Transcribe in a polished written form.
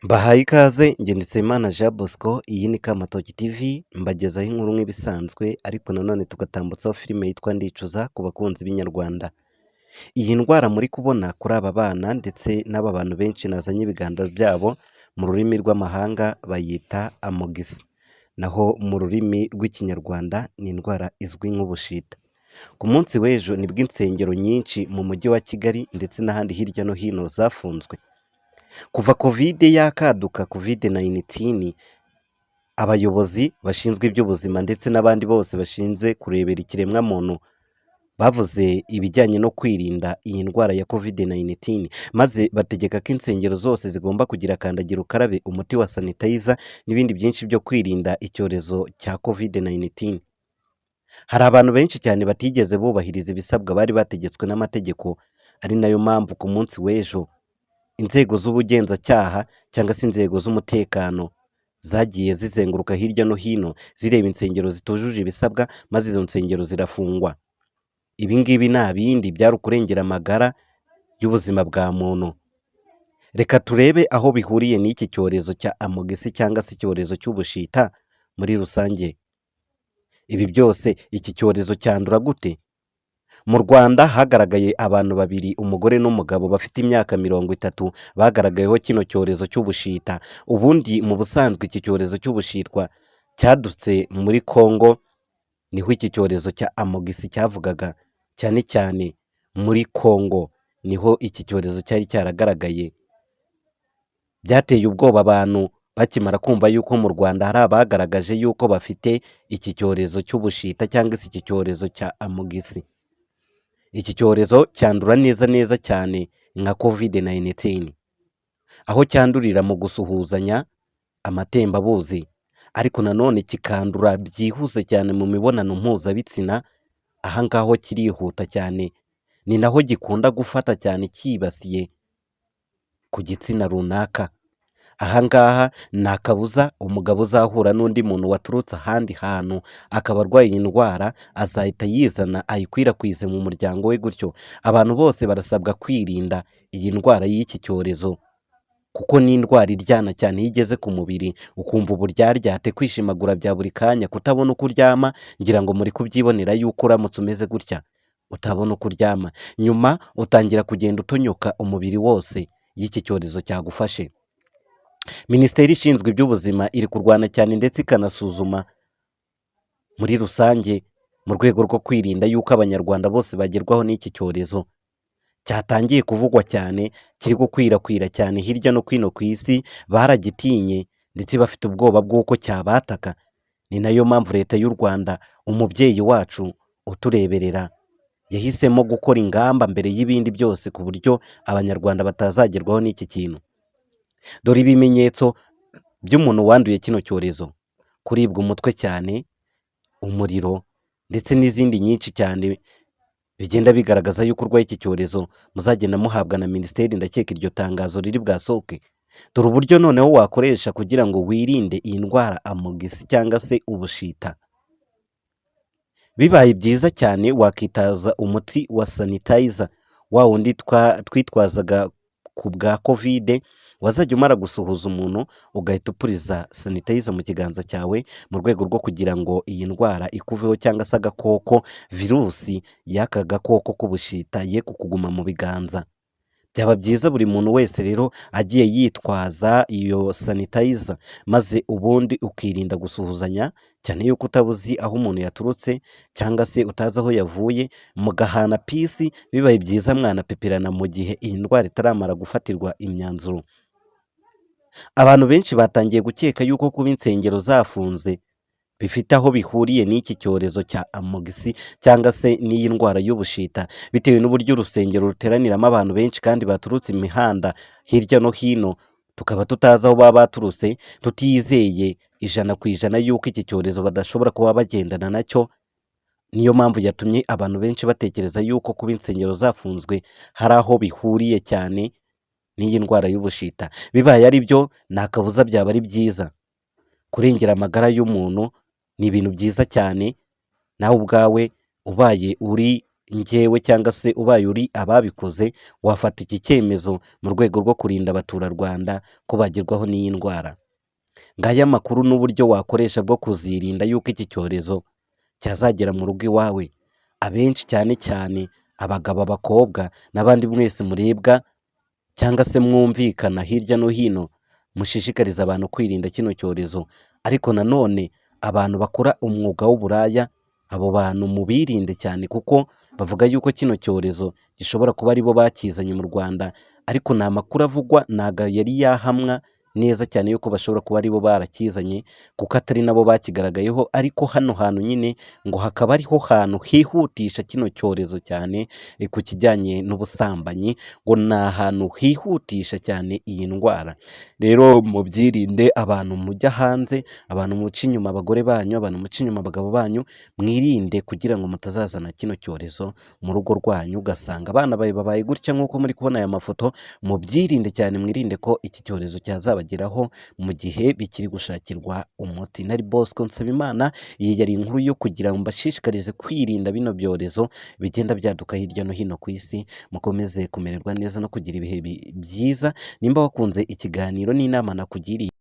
Mbahaye ikaze njye Nizeyimana Jean Bosco, iyi ni Kamatoki TV, mbagezaho inkuru nk'ibisanzwe ariko nanone tugatambutsaho filime yitwa Ndicuza ku bakunzi b'inyarwanda. Iyi ndwara muri kubona kuri aba bana ndetse n'aba bantu benshi nazanye ibiganza byabo, mu rurimi rw'amahanga bayita amogisi, naho mu rurimi rw'Ikinyarwanda ni indwara izwi nk'ubushita. Ku munsi w'ejo nibwo insengero nyinshi mu mujyi wa Kigali ndetse n'ahandi hirya no hino zafunzwe. Kuva Covid yakaduka, Covid-19, abayobozi bashinzwe iby'ubuzima ndetse n'abandi bose bashinzwe kurebera ikiremwamuntu bavuze ibijyanye no kwirinda iyi ndwara ya Covid-19, maze bategeka ko insengero zose zigomba kugira kandagira ukarabe, umuti wa sanitizer n'ibindi byinshi byo kwirinda icyorezo cya Covid-19. Hari abantu benshi cyane batigeze bubahiriza ibisabwa bari bategetswe n'amategeko, ari nayo mpamvu ku munsi w'ejo inzego z'ubugenzacyaha cyangwa se inzego z'umutekano zagiye zizenguruka hirya no hino zireba insengero zitujuje ibisabwa, maze izo nsengero zirafungwa. Ibi ngibi nta bindi, byari ukurengera amagara y'ubuzima bwa muntu. Reka turebe aho bihuriye n'iki cyorezo cya amogisi cyangwa se icyorezo cy'ubushita muri rusange. Ibi byose, iki cyorezo cyandura gute? Mu Rwanda hagaragaye abantu babiri, umugore n'umugabo bafite imyaka 30, bagaragayeho kino cyorezo cy'ubushita. Ubundi mu busanzwe iki cyorezo cy'ubushitwa cyadutse muri Congo, niho iki cyorezo cya amogisi cyavugaga cyane cyane muri Congo niho iki cyorezo cyari cyaragaragaye. Byateye ubwoba abantu bakimara kumva yuko mu Rwanda hari abagaragaje yuko bafite iki cyorezo cy'ubushita cyangwa se iki cyorezo cya amogisi. Iki cyorezo cyandura neza neza cyane nka Covid-19, aho cyandurira mu gusuhuzanya, amatembabuzi, ariko nanone kikandura byihuse cyane mu mibonano mpuzabitsina. Aha ngaho kirihuta cyane, ni naho gikunda gufata cyane, cyibasiye ku gitsina runaka. Aha ngaha nta kabuza umugabo uzahura n'undi muntu waturutse ahandi hantu akaba arwaye iyi ndwara, azahita yizana ayikwirakwize mu muryango we gutyo. Abantu bose barasabwa kwirinda iyi ndwara y'iki cyorezo, kuko ni indwara iryana cyane iyo igeze ku mubiri, ukumva uburyaryate, kwishimagura bya buri kanya, kutabona uko uryama. Ngira ngo muri kubyibonera yuko uramutse umeze gutya utabona uko uryama, nyuma utangira kugenda utonyoka umubiri wose iyo iki cyorezo cyagufashe. Minisiteri ishinzwe iby'ubuzima iri kurwana cyane ndetse ikanasuzuma muri rusange mu rwego rwo kwirinda yuko Abanyarwanda bose bagerwaho n'iki cyorezo cyatangiye kuvugwa cyane, kiri gukwirakwira cyane hirya no hino ku isi. Baragitinye ndetse bafite ubwoba bw'uko cyabataka. Ni nayo mpamvu Leta y'u Rwanda, umubyeyi wacu utureberera, yahisemo gukora ingamba mbere y'ibindi byose ku buryo Abanyarwanda batazagerwaho n'iki kintu. Dore ibimenyetso by'umuntu wanduye kino cyorezo: kuribwa umutwe cyane, umuriro ndetse n'izindi nyinshi cyane bigenda bigaragaza yuko urwaye iki cyorezo, muzagenda muhabwa na minisiteri. Ndakeka iryo tangazo riri bwasohoke. Dore uburyo noneho wakoresha kugira ngo wirinde iyi ndwara amogisi cyangwa se ubushita. Bibaye byiza cyane wakitaza umuti wa sanitizer, wa wundi twitwazaga ku bwa Covid. Wazajya umara gusuhuza umuntu ugahita upuriza sanitizer mu kiganza cyawe, mu rwego rwo kugira ngo iyi ndwara ikuveho cyangwa se agakoko, virusi y'aka gakoko k'ubushita ye kukuguma mu biganza. Byaba byiza buri muntu wese rero agiye yitwaza iyo sanitizer, maze ubundi ukirinda gusuhuzanya cyane, yuko utaba uzi aho umuntu yaturutse cyangwa se utazi aho yavuye, mugahana peace. Bibaye byiza mwanapeperana mu gihe iyi ndwara itaramara gufatirwa imyanzuro. Abantu benshi batangiye gukeka yuko kuba insengero zafunze bifite aho bihuriye n'iki cyorezo cya amogisi cyangwa se n'iyi ndwara y'ubushita, bitewe n'uburyo urusengero ruteraniramo abantu benshi kandi baturutse imihanda hirya no hino, tukaba tutazi aho baba baturutse, tutizeye 100% y'uko iki cyorezo badashobora kuba bagendana nacyo. Niyo mpamvu yatumye abantu benshi batekereza yuko kuba insengero zafunzwe hari aho bihuriye cyane n'iyi ndwara y'ubushita. Bibaye ari byo, nta kabuza byaba ari byiza. Kurengera amagara y'umuntu ni ibintu byiza cyane. Nawe ubwawe ubaye uri njyewe cyangwa se ubaye uri ababikoze, wafata iki cyemezo mu rwego rwo kurinda abaturarwanda ko bagerwaho n'iyi ndwara. Ngaya amakuru n'uburyo wakoresha bwo kuzirinda yuko iki cyorezo cyazagera mu rugo iwawe. Abenshi, cyane cyane abagabo, abakobwa n'abandi mwese murebwa cyangwa se mwumvikana hirya no hino, mushishikariza abantu kwirinda kino cyorezo. Ariko nanone abantu bakora umwuga w'uburaya, abo bantu mubirinde cyane, kuko bavuga yuko kino cyorezo gishobora kuba aribo bakizanye mu Rwanda, ariko ni amakuru avugwa, ntabwo yari yahamwa neza cyane yuko bashobora kuba aribo barakizanye, kuko atari nabo bakigaragayeho. Ariko hano hantu nyine ngo hakaba ariho hantu hihutisha kino cyorezo cyane ku kijyanye n'ubusambanyi, ngo ni ahantu hihutisha cyane iyi ndwara. Rero mubyirinde, abantu mujya hanze, abantu muca inyuma abagore banyu, abantu muca inyuma abagabo banyu, mwirinde kugira ngo mutazazana kino cyorezo mu rugo rwanyu, ugasanga abana bawe babaye gutya nk'uko muri kubona aya mafoto. Mubyirinde cyane, mwirinde ko iki cyorezo cyazabageraho mu gihe bikiri gushakirwa umuti. Nari Bosco Nsabimana, iyi yari inkuru yo kugira ngo mbashishikarize kwirinda bino byorezo bigenda byaduka hirya no hino ku isi. Mukomeze kumererwa neza no kugira ibihe byiza. Nimba wakunze ikiganiro n'inama nakugiriye.